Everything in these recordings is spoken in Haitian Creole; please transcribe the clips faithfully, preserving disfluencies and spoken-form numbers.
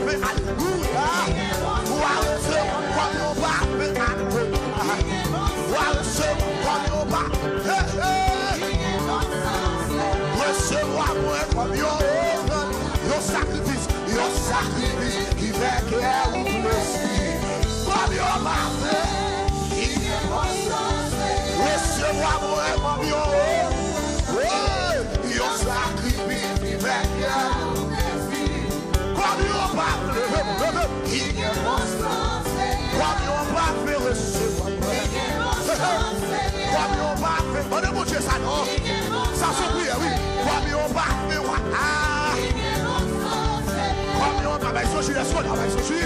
Alelouya. Ou a resevwa kòm yon pafen adoraman. Ou a resevwa kòm yon pa. Hey, hey. Resevwa mwen kòm yon ofrann, yon sakrifis, yon sakrifis ki fè kè ou plezi. Kòm yon pafen. Resevwa mwen kòm yon, oh, yon sakrifis ki fè kè ou plezi. Kòm yon pafen, leve, leve. Kòm yon pafen, resevwa mwen. Kòm yon pafen, mande Bondye sa non. Sa se yon priyè, wi. Kòm yon pafen, wa. Ah. Kòm yon pafen, bay sonji, lèskò, bay sonji.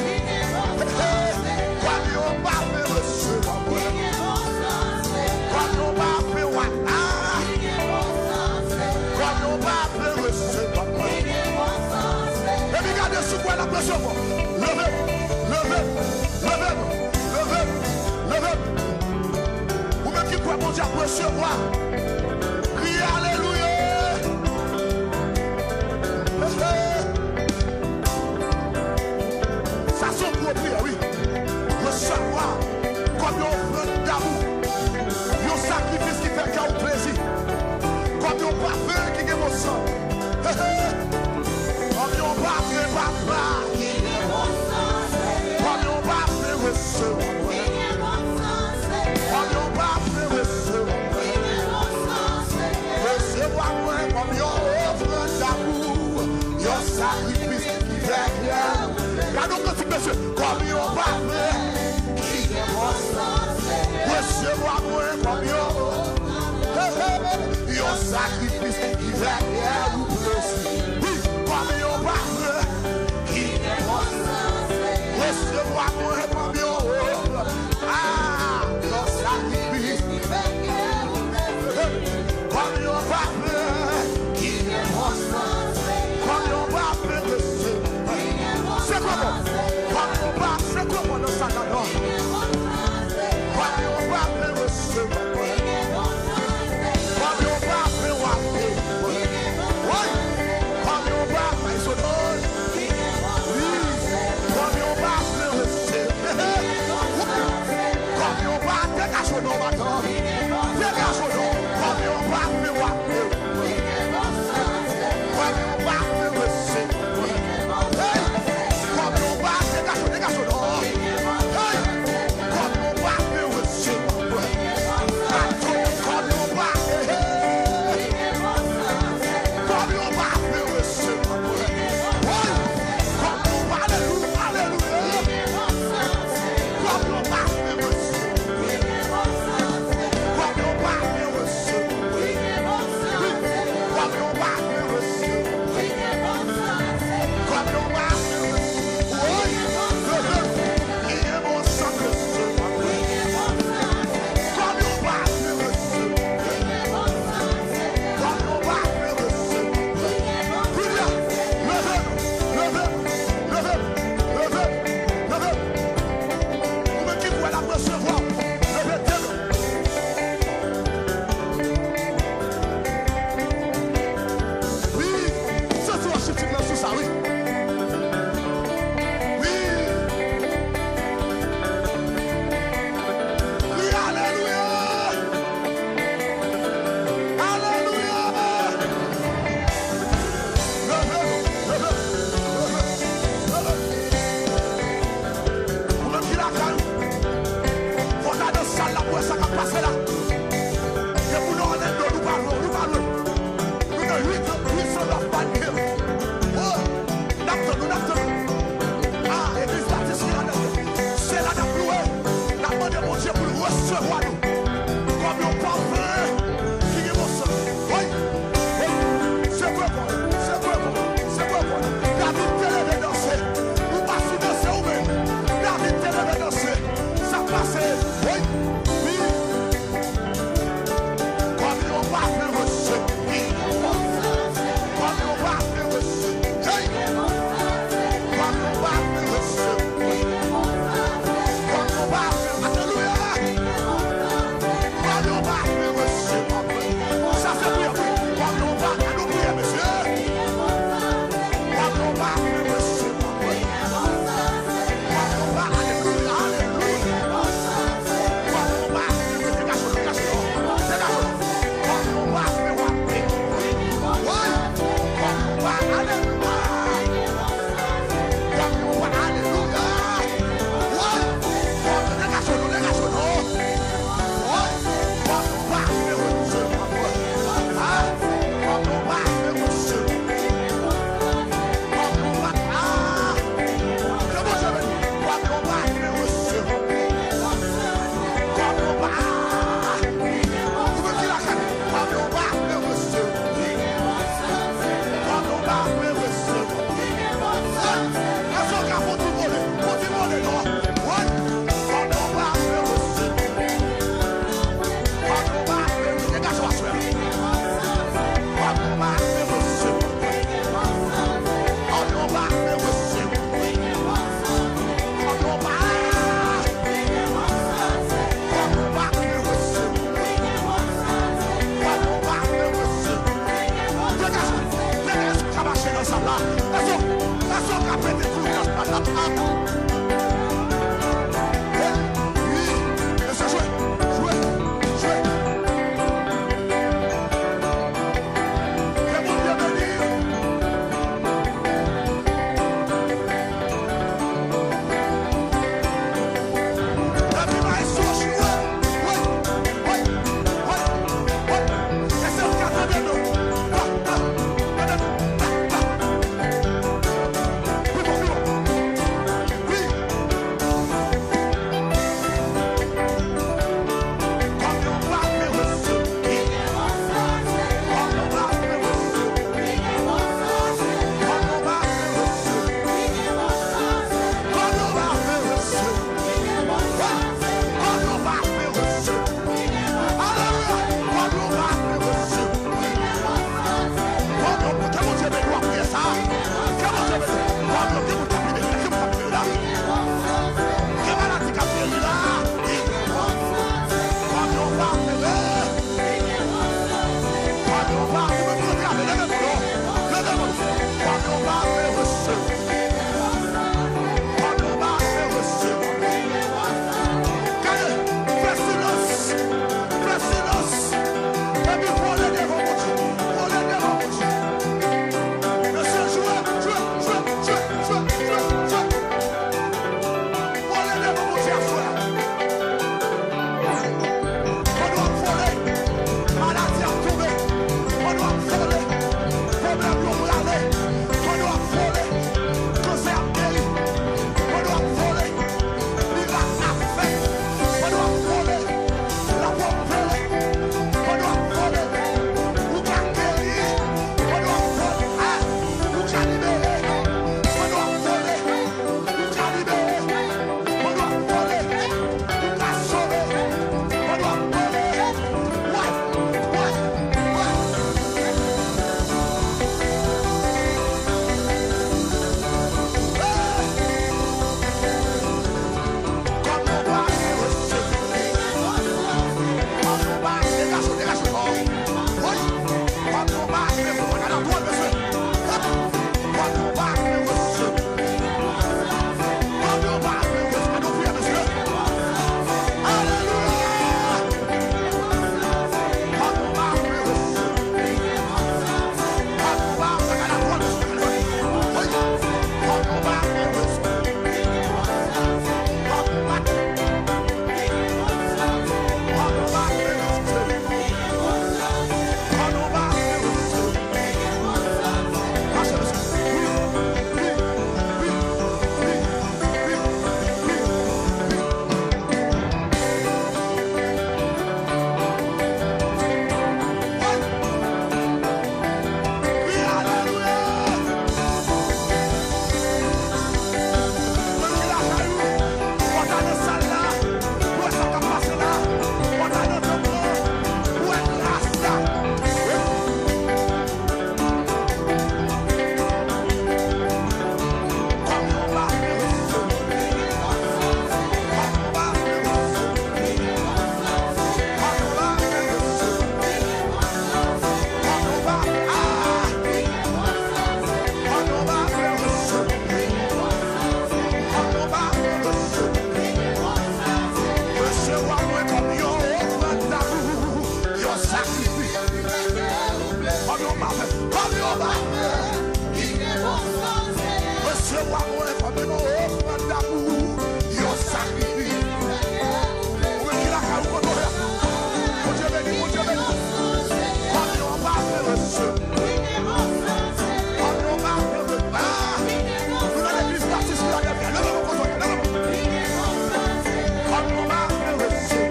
Kòm yon pafen, resevwa mwen. Kòm yon pafen, wa. Ah. Kòm yon pafen, resevwa mwen. Epi gade si w kwè l ap resevwa. Leve, leve, leve, leve, leve. Ou menm ki kwè Bondye ap resevwa, kriye alelouya. Sa se yon gwo priyè, wi. Resevwa kòm yon ofrann damou, yon sakrifis ki fè kè w plezi, kòm yon pafen ki gen bon sant. Kòm yon pafen, papa. Kòm yon pafen, resevwa mwen. Kòm yon pafen, resevwa mwen. Resevwa mwen kòm yon ofrann damou, yon sakrifis ki fè kè. Gade yon kantik, mesye. Kòm yon pafen ki gen bon sant. Resevwa mwen kòm yon, hey, hey, yon sakrifis ki fè kè ou plezi. Wi, kòm yon pafen ki gen bon sant. Resevwa mwen kòm yon, ah, yon sakrifis. Kòm yon pafen ki gen bon sant. Kòm yon pafen, resevwa. Se kòman? Kòm yon pafen, se kòman nan sa la non? Kòm yon pafen, resevwa. Kòm yon pafen, w ap. Woy! Kòm yon pafen, sonòy. Wi! Kòm yon pafen, resevwa. Kòm yon pafen, degaje w non, madanm. Degaje w non. Kòm yon pafen, w ap. Kòm yon pafen, resevwa. Hey! Kòm yon pafen, degaje w, degaje w non. Hey! Kòm yon pafen, resevwa. Kòm yon pafen, hey! Kòm yon pafen, resevwa. Woy! Kòm yon pafen, alelouya, alelouya. Kòm yon pafen, resevwa. Kòm yon pafen, resevwa. Wi, kòm yon pafen, resevwa. Kòm yon pafen, resevwa. Woy! Ki gen bon sant, resevwa. Kòm yon pafen, resevwa. Kòm yon pafen, resevwa. Kounye a, leve nou, leve nou, leve nou, leve nou, leve nou. Ou menm ki kwè l ap resevwa, leve de men. Wi, santi w ap chiti nan sou sa, wi. Wi. Wi, alelouya. Alelouya. Leve, leve, leve, leve. Ou menm ki lakay ou, fò w ta nan sal la pou w wè sa k ap pase la. Depi w nan Orlando, nou pa lwen, nou pa lwen. Nou nan uit, uit san nèf Pine Hill. Oh, n ap tann ou, n ap tann ou. Ah, Legliz Batis ki ladan yo. Se la n ap louwe. N ap mande Bondye pou l resevwa nou. Kòm yon pafen ki gen bon sant. Wi, wi. Sekwe kò w, sekwe kò w, sekwe kò w. David te leve danse. Ou pa sou danse ou menm. David te leve danse. Sa k pase? Wi, wi. Kòm yon pafen, resevwa. Kòm yon pafen, resevwa. Hey! Kòm yon ofrann damou, yon sakrifis. Ou menm ki lakay ou kote w ye a. Bondye beni, Bondye beni. Kòm yon pafen, mesye. Kòm yon pafen, mesye. Ah! Nou nan legliz batis Filadèlfya. Leve men w kote w ye, leve men w. Kòm yon pafen, mesye.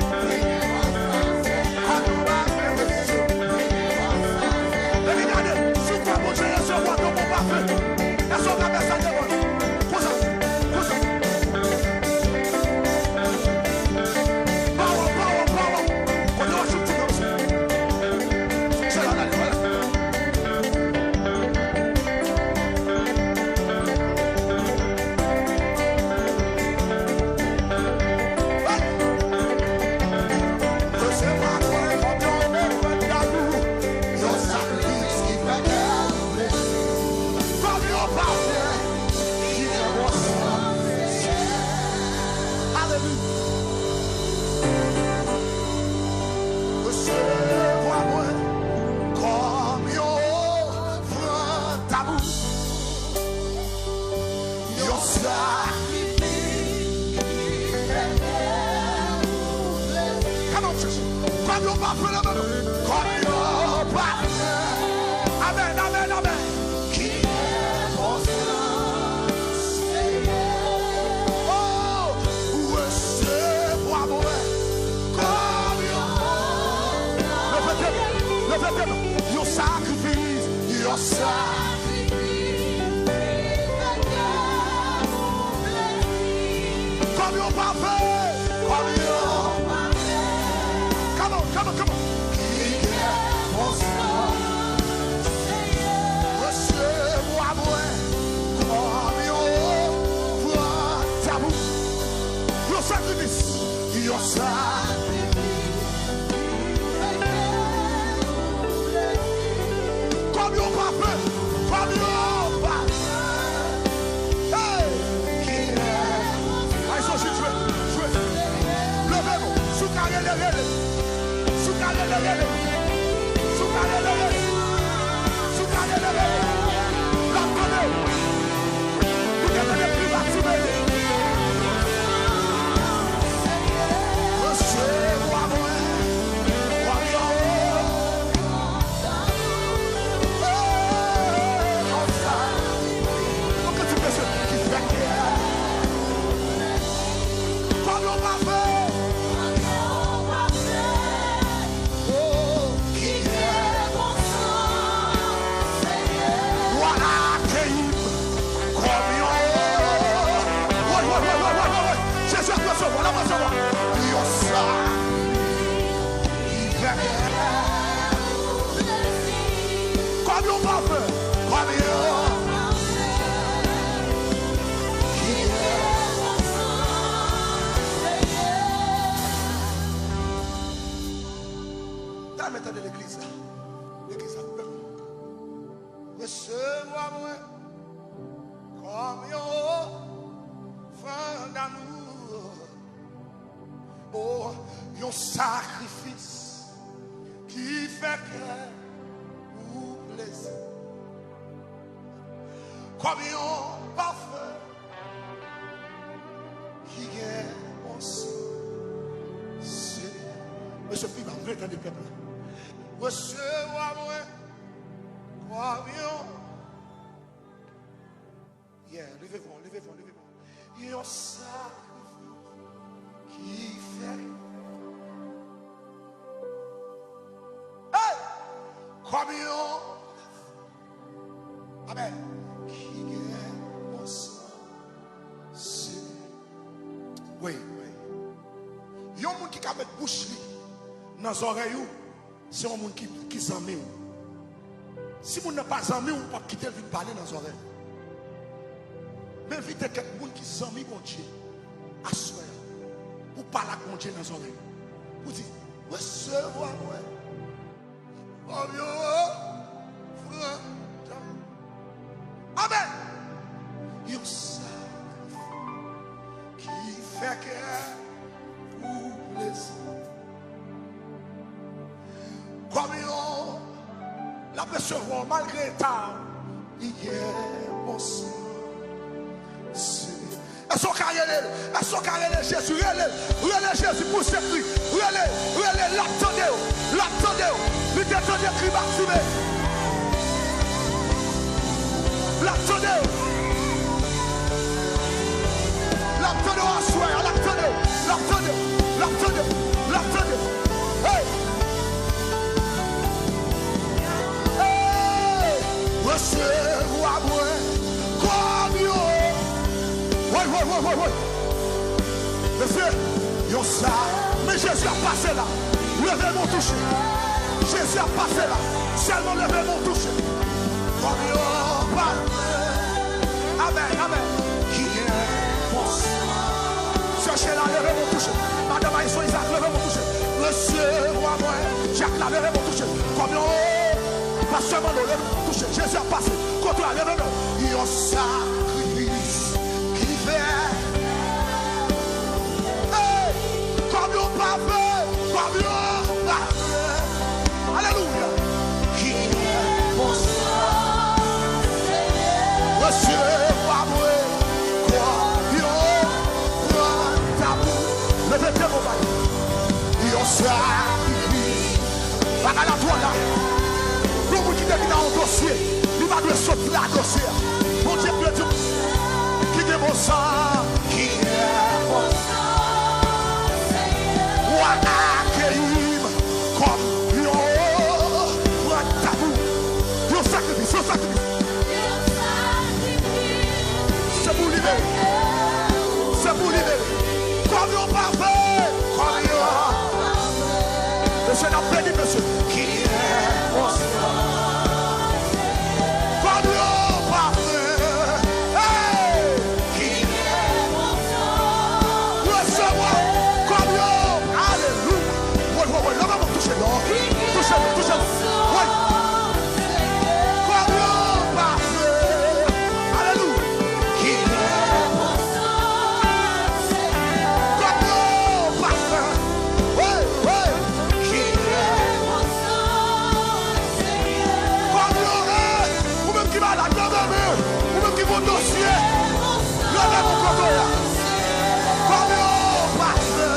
Kòm yon pafen, mesye. Epi gade, si w kwè Bondye resevwa yon bon pafen, èske w ka fè sa devan l? Konsa, konsa. Pawòl, pawòl, pawòl. Kote w soti kòmsi? Se la n ale, vwala. Hey! Resevwa mwen kòm yon ofrann damou, yon sakrifis ki fè kè w plezi. Kòm yon pafen ki fè bon san. Alelouya. Resevwa mwen kòm yon ofrann damou, yon sakrifis ki fè kè w plezi. Come on, church. Kòm yon pafen, leve men w. Kòm yon pafen. Amèn, amèn, amèn. Ki fè bon san, Senyè. Oh, resevwa mwen kòm yon, leve tèt, leve tèt, yon sakrifis, yon sakrifis. Kòm yon pafen, kòm yon pafen. Come on, come on, come on. Ki fè bon san, Senyè. Resevwa mwen kòm yon ofrann damou. Yon sakrifis, yon sakrifis. Kòm yon pafen, kòm yon pafen. Hey! Ay, Jezi, jwe, jwe. Leve nou. Si w ka rele, rele. Si w ka rele, rele. Si w ka rele, rele. Si w ka rele, rele. L ap tande w. Ou te tande kri Batimeye. Resevwa mwen. Kòm yon. Hey, konsa. Yon kantik mesye ki fè kè. Kòm yon pafen. Oh, ki fè bon san, Senyè. W a akeyi m kòm yon. Woy, woy, woy. Jezi ap resevwa, l ap resevwa. Yon sa ki fè kè. Kòm yon pafen, kòm yon. Ki fè bon san, Senyè. Dam, tande legliz la. Legliz la, pèp. Resevwa mwen kòm yon ofrann damou. O, yon sakrifis ki fè kè ou plezi. Kòm yon pafen ki gen bon san. Senyè. Mesye, pi ba, m vle tande pèp la. Resevwa mwen kòm yon. Yeah, leve vwa w, leve vwa w, leve vwa w. Yon sakrifis ki fè. Hey! Kòm yon. Amèn. Ki gen bon sans. Wi, wi. Yon moun ki ka met bouch li nan zòrèy ou, se yon moun ki, ki zanmi w. Si moun nan pa zanmi w, ou p ap kite l vin pale nan zòrèy ou. Men envite kèk moun ki zanmi Bondye aswè a pou pale ak Bondye nan zòrèy ou. Pou di, resevwa mwen kòm yon ofrann. Amèn. Yon sakrifis ki fè kè ou plezi. Kòm yon, l ap resevwa w malgre eta w. Li gen bon sans. Èske w ka rele l? Èske w ka rele Jezi? Rele l. Rele Jezi, pouse kri. Rele, rele, l ap tande w. L ap tande w. Li te tande kri Batime. L ap tande w. L ap tande w aswè a. L ap tande w. L ap tande w. L ap tande w. L ap tande w. Hey! Hey! Resevwa mwen kòm yon. Woy, woy, woy, woy, woy. Mesye, yon sa. Men Jezi ap pase la. Leve men w touche. Jezi ap pase la. Sèlman leve men w touche. Kòm yon pa. Amèn, amèn. Ki gen bon sans. Sè Chela, leve men w touche. Madanm Ayisyen Izak, leve men w touche. Resevwa mwen. Jak la, leve men w touche. Kòm yon. Pastè Manno, leve men w touche. Jezi ap pase. Kote w a, leve men w. Yon sakrifis ki fè. Hey! Kòm yon pave, kòm yon pave. Alelouya. Ki gen bon sans, Senyè. Resevwa mwen kòm yon pran tabou. Leve tèt ou bay. Yon sakrifis. Bagay la twò la. Yon moun ki te vin nan yon dosye, li pa dwe sot la dosye a. Bondye dwe di ki gen bon sans, ki gen bon sans, Senyè. W a akeyi m kòm yon pran tabou. Yon sakrifis, yon sakrifis. Se pou libere. Se pou libere. Kòm yon pave. Kòm yon. Mesye, n ap beni, mesye. Ki gen bon sans. Kòm yon pave. Hey! Ki gen bon sans. Resevwa. Kòm yon. Alelouya. Woy, woy, woy. Leve men w touche non. Touche non, touche non. Woy. Kòm yon pave. Alelouya. Ki gen bon sans, Senyè. Kòm yon pave. Woy, woy. Ki gen bon sans, Senyè. Kòm yon, eh, ou menm ki malad, leve men w. Ou menm ki gon dosye, leve men w kote w ye a. Kòm yon pave.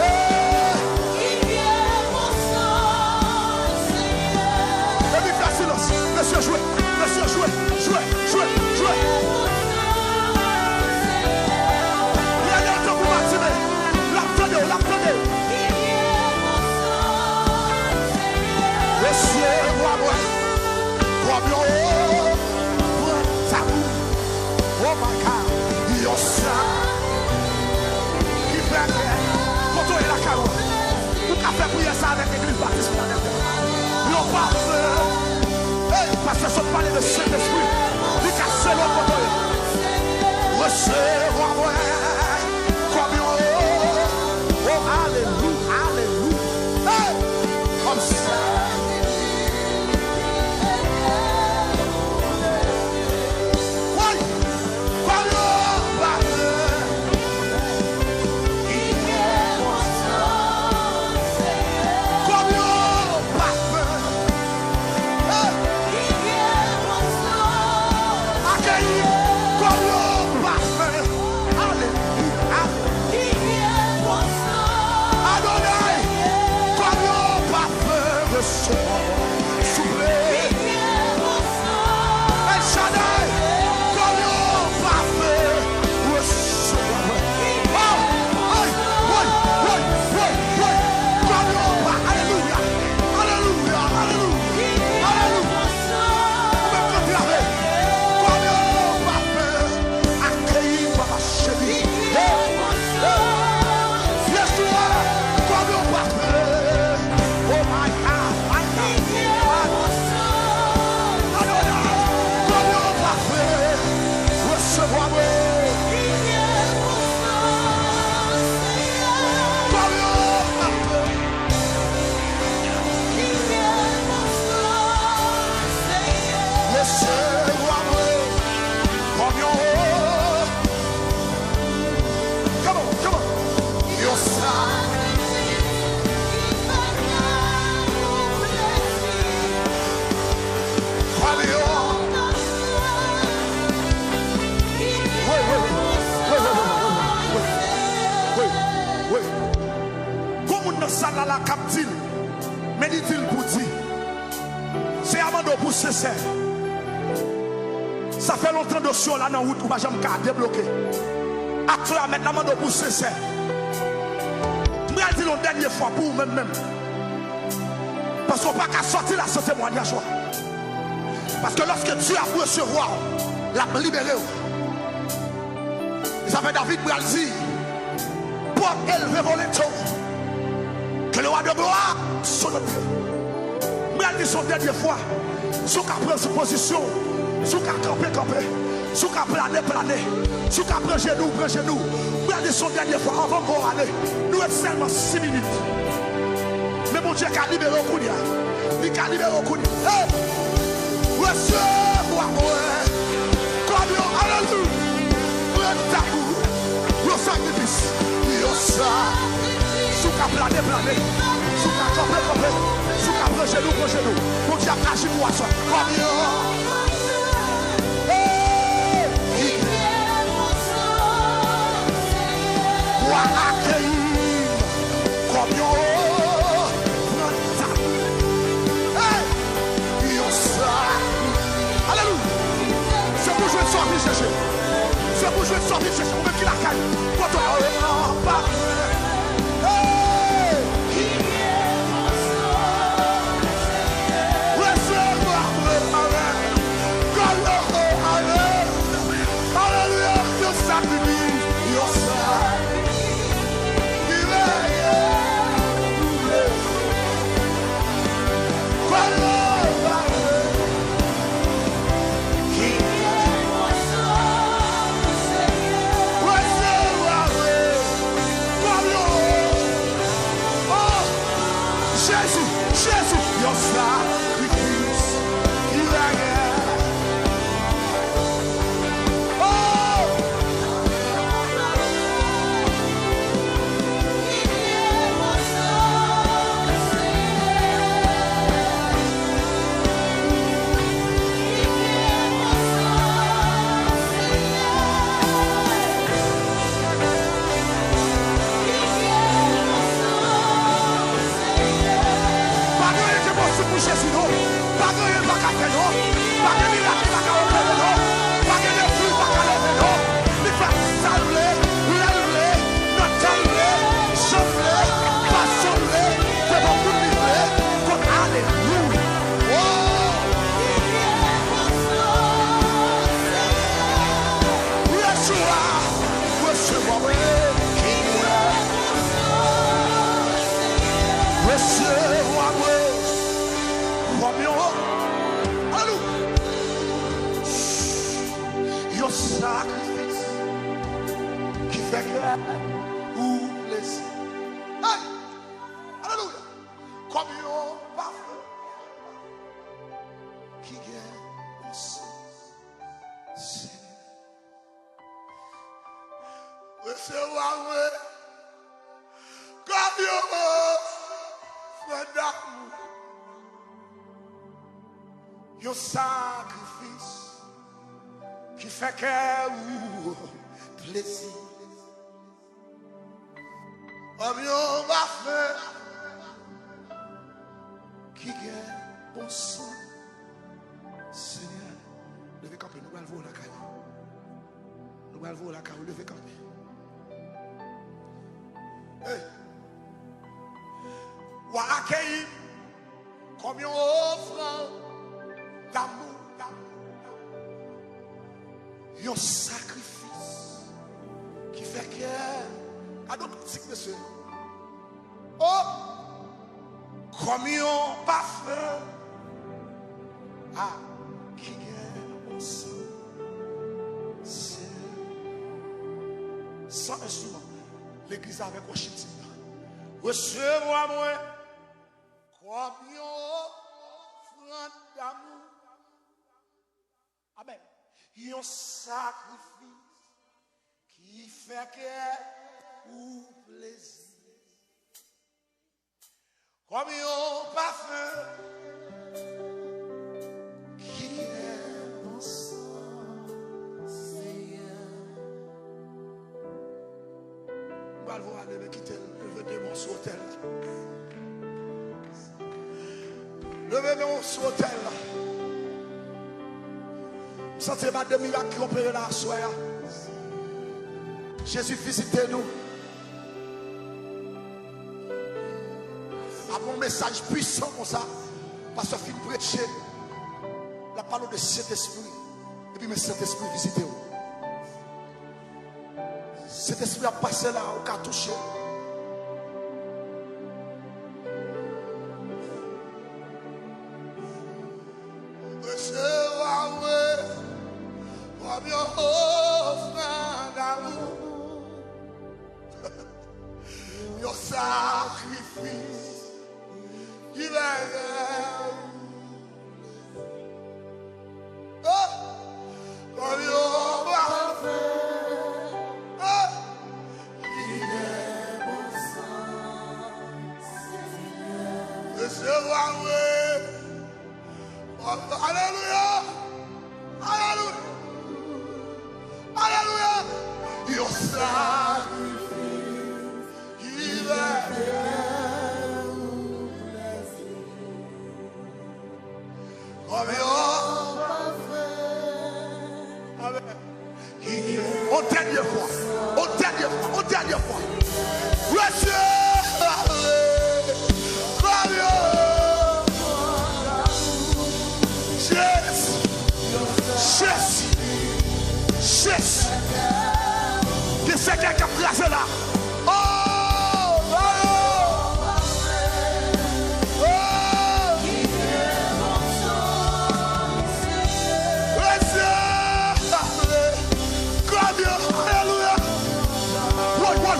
Eh. Epi fè silans. Mesye, jwe. Mesye, jwe. Jwe, jwe, jwe. Rele l tankou Batime. L ap tande w, l ap tande w. Resevwa mwen kòm yon pran tabou. Oh my God. Yon sa ki fè kè. Kote w ye lakay ou? Ou ka fè priyè sa avèk Legliz Batis Filadèlfya. Yon pave. Hey, pastè sot pale de Sentespri. Li ka sele w kote w ye. Resevwa mwen kòm yon. Oh, alelouya, alelouya. Hey, kòmsi. Woy! Kòm yon pafen. Kòm yon pafen. Hey! Akeyi kòm yon pafen. Alelouya. sensè. Sa fè lontan dosye w la nan wout, ou pa janm ka debloke. Atè a, Mèt la mande w pou sensè. M pral di l yon dènye fwa pou ou menm menm. Paske w pa ka sòti la san temwayaj ou. Paske lòske Dye ap resevwa w, l ap libere w. E sa fè David pral di, Pran elve volonte w. Que le roi de gloire se leve. M pral di sa yon dènye fwa. Si w ka pran pozisyon w, si w ka kanpe, kanpe. Si w ka plane, plane. Si w ka pran jenou, pran jenou. M pral di sa yon dènye fwa anvan m voye w ale. Nou ret sèlman sis minit. Men Bondye ka libere w kounye a. Li ka libere w kounye a. Hey! Resevwa mwen kòm yon, alelouya, ofrann damou, yon sakrifis, yon sa. Si w ka plane, plane. Si w ka kanpe, kanpe. Si w ka pran jenou, pran jenou. Bondye ap aji pou w aswè. Kòm yon, hey! Ki, w a akeyi m kòm yon ofrann damou. Hey! Yon sa. Alelouya. Se pou jwenn sa w vin chèche. Se pou jwenn sa w vin chèche. Ou menm ki lakay. Kote w ye? Hey! Resevwa mwen avèk kòm yon ofrann. Alelouya. Yon sakrifis. Yon sakrifis. Jezi, Jezi, yon sakrifis ki rèyèl. Oh! Pa gen anyen ki enposib pou Jezi, non. Pa gen anyen l pa ka fè, non. Pa gen mirak li pa ka opere, non. Pa gen defi li pa ka leve, non. Li fè sa l vle, lè l vle, nan tan l vle, jan l vle, fason l vle, devan moun li vle, kot, alelouya. Oh! Yeshua, resevwa mwen. Resevwa mwen. Kòm yon, alelouya, yon sakrifis ki fè kè ou plezi. Hey! Alelouya! Kòm yon pafen ki gen bon san. Senyè, resevwa mwen kòm yon ofrann damou, yon sakrifis ki fè kè ou plezi. Kòm yon pafen ki gen bon san. Senyè, leve kanpe, nou pral voye w lakay ou. Nou pral voye w lakay ou, leve kanpe. Hey! W a akeyi m kòm yon ofrann damou, yon sakrifis ki fè kè, gade yon kantik, mesye. Oh! Kòm yon pafen, a, ki gen bon san. Senyè, san enstriman, legliz avèk worship team nan. Resevwa mwen kòm yon ofrann damou. Amèn. Yon sakrifis ki fè kè ou plezi. Kòm yon pafen ki gen bon san, Senyè. M pral voye w ale, men kite l leve de men w sou otèl la. Leve men w sou otèl la. Santi madanm mirak ki opere la aswè a. Jezi vizite nou. Ap yon mesaj pwisan konsa. Pastè fin preche. L ap pale w de Sentespri. Epi men Sentespri vizite w. Sentespri ap pase la, ou ka touche. Resevwa mwen kòm yon ofrann damou, yon sakrifis ki vènè ou. Oh! Kòm yon pafen, oh! Ki gen bon sant, Senyè. Resevwa mwen. Alelouya! Alelouya! Alelouya! Yon sakrifis ki fè kè ou plezi. Kòm yon pafen. Amèn. On dènye fwa, on dènye fwa, on dènye fwa. Resevwa mwen kòm yon. Jezi, Jezi, Jezi. Gen sèkèy k ap kraze la. Oh, oh, oh. Resevwa mwen. Glwa, alelouya. Woy, woy,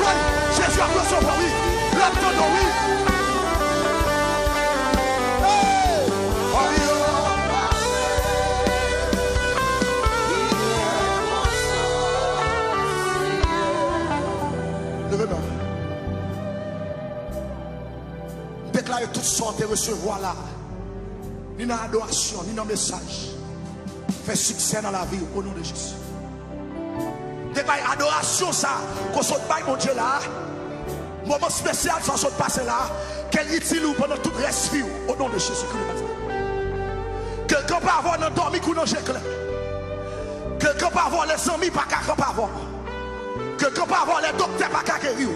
woy. Jezi ap resevwa, wi. L ap tande w, wi. Hey! Leve men w. M deklare tout sa w te resevwa la, ni nan adorasyon, ni nan mesaj, fè siksè nan lavi w, o non de Jezi. Deklare adorasyon sa ke w sot bay Bondye la, moman espesyal sa w sot pase la, ke l itil ou pandan tout rès vi w, o non de Jezi Kris de Nazarèt. Ke l kanpe avè w nan dòmi kou nan je klè. Ke l kanpe avè w lè zanmi pa ka kanpe avè w. Ke l kanpe avè w lè doktè pa ka geri w.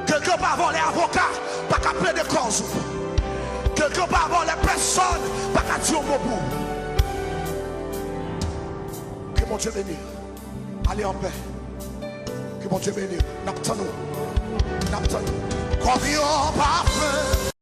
Ke l kanpe avè w lè avoka pa ka plede kòz ou. Ke l kanpe avè w lè pèsòn pa ka di yon mo pou ou. Ke Bondye beni w. Ale anpè. Ke Bondye beni w. N ap tann ou. N ap tann ou. Kòm yon pafen.